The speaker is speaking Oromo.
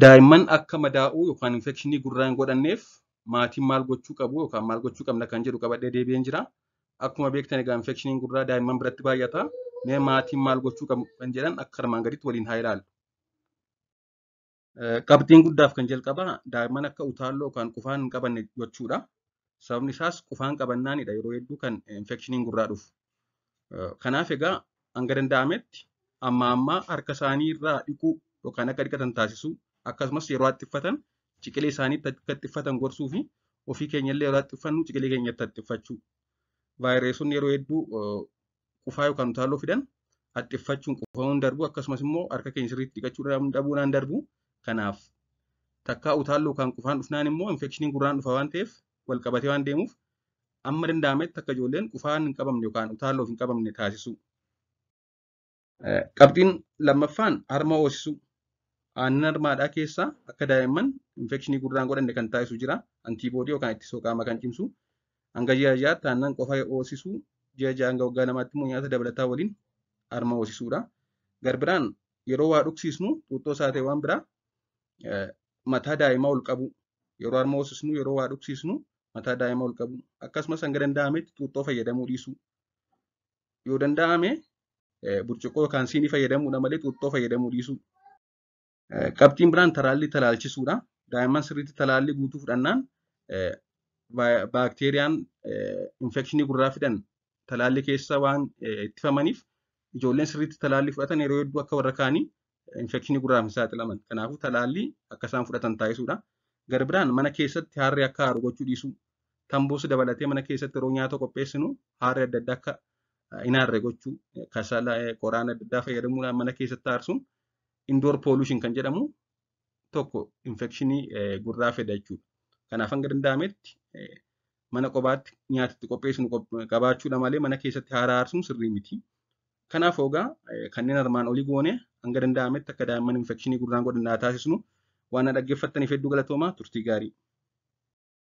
Daa'imman akka madaa'uu yookaan infekshinii gurraa hin godhanneef maatiin maal gochuu qabu yookaan maal gochuu qabna kan jedhu qabadhee deebi'een jira. Akkuma beektan egaa infekshiniin gurraa daa'imman biratti baay'ata. Mee maatiin maal gochuu qabu kan jedhan akka armaan gaditti waliin haa ilaallu. Qabxiin guddaaf kan jalqabaa daa'imman akka utaalloo yookaan qufaan hin qabanne gochuudha. Sababni isaas qufaan qabannaanidha yeroo hedduu kan infekshiniin gurraa dhufu. Kanaaf egaa hanga danda'ametti amma ammaa harka isaanii irraa dhiquu yookaan akka dhiqatan taasisuu, akkasumas yeroo haxxiffatan ciqilee isaaniitti akka haxxiffatan gorsuu fi ofii keenyallee yeroo haxxiffannu ciqilee keenyatti haxxiffachuu. Vaayireesonni yeroo hedduu qufaa yookaan utaalloo fidan haxxiffachuun qufamuun darbu, akkasumas immoo harka keenya sirriitti dhiqachuu dhabuudhaan darbu. Kanaaf takkaa utaalloo yookaan qufaan dhufnaan immoo infekshiniin gurraan dhufa waan ta'eef wal qabatee waan deemuuf amma danda'ametti akka ijoolleen qufaan hin qabamne yookaan utaalloof hin qabamne taasisuu. Qabxiin lammaffaan harma hoosisuu. Aannan harmaadhaa keessaa akka daa'imman infekshinii gurraan godhanne kan taasisu jira. Antiiboodii yookaan ittisoo qaamaa kan cimsu. Hanga ji'a 6tti aannan qofa hoosisuu, ji'a 6 hanga waggaa 2tti immoo nyaata dabalataa waliin harma hoosisuudha. Garbiraan yeroo waa dhugsiisnu xuuxxoo isaa ta'e waan biraa mataa daa'imaa ol qabu. Yeroo harma hoosisnu, yeroo waa dhugsiisnu mataa daa'imaa ol qabu. Akkasumas hanga danda'ametti xuuxxoo fayyadamuu dhiisuu. Yoo danda'ame burcuqqoo yookaan siinii fayyadamuudha malee xuuxxoo fayyadamuu dhiisuu. Qabxiin biraan talaallii talaalchisuudha. Daa'imman sirriitti talaallii guutuu fudhannaan baakteeriyaan infekshinii gurraa fidan talaallii keessa waan ittifamaniif ijoolleen sirriitti talaallii fudhatan yeroo hedduu akka warra kaanii infekshinii gurraaf hin saaxilaman. Kanaafuu talaallii akka isaan fudhatan taasisuudha. Gara biraan mana keessatti haarri akka haaru gochuu dhiisuu. Tamboos dabalatee mana keessatti yeroo nyaata qopheessinu haarri adda addaa akka hin aarre gochuu, kasala qoraan adda addaa fayyadamuudhaan mana keessatti aarsuun indoor pollution kan jedhamu tokko infekshinii gurraa fida jechuudha. Kanaaf hanga danda'ametti mana kophaatti nyaata itti qopheessinu qabaachuudha malee mana keessatti haara aarsuun sirrii miti. Kanaaf egaa kanneen armaan olii goone hanga danda'ametti akka daa'imman infekshinii gurraan godhan taasisnu. Waan na dhaggeeffattaniif hedduu galatoomaa, turtii gaarii.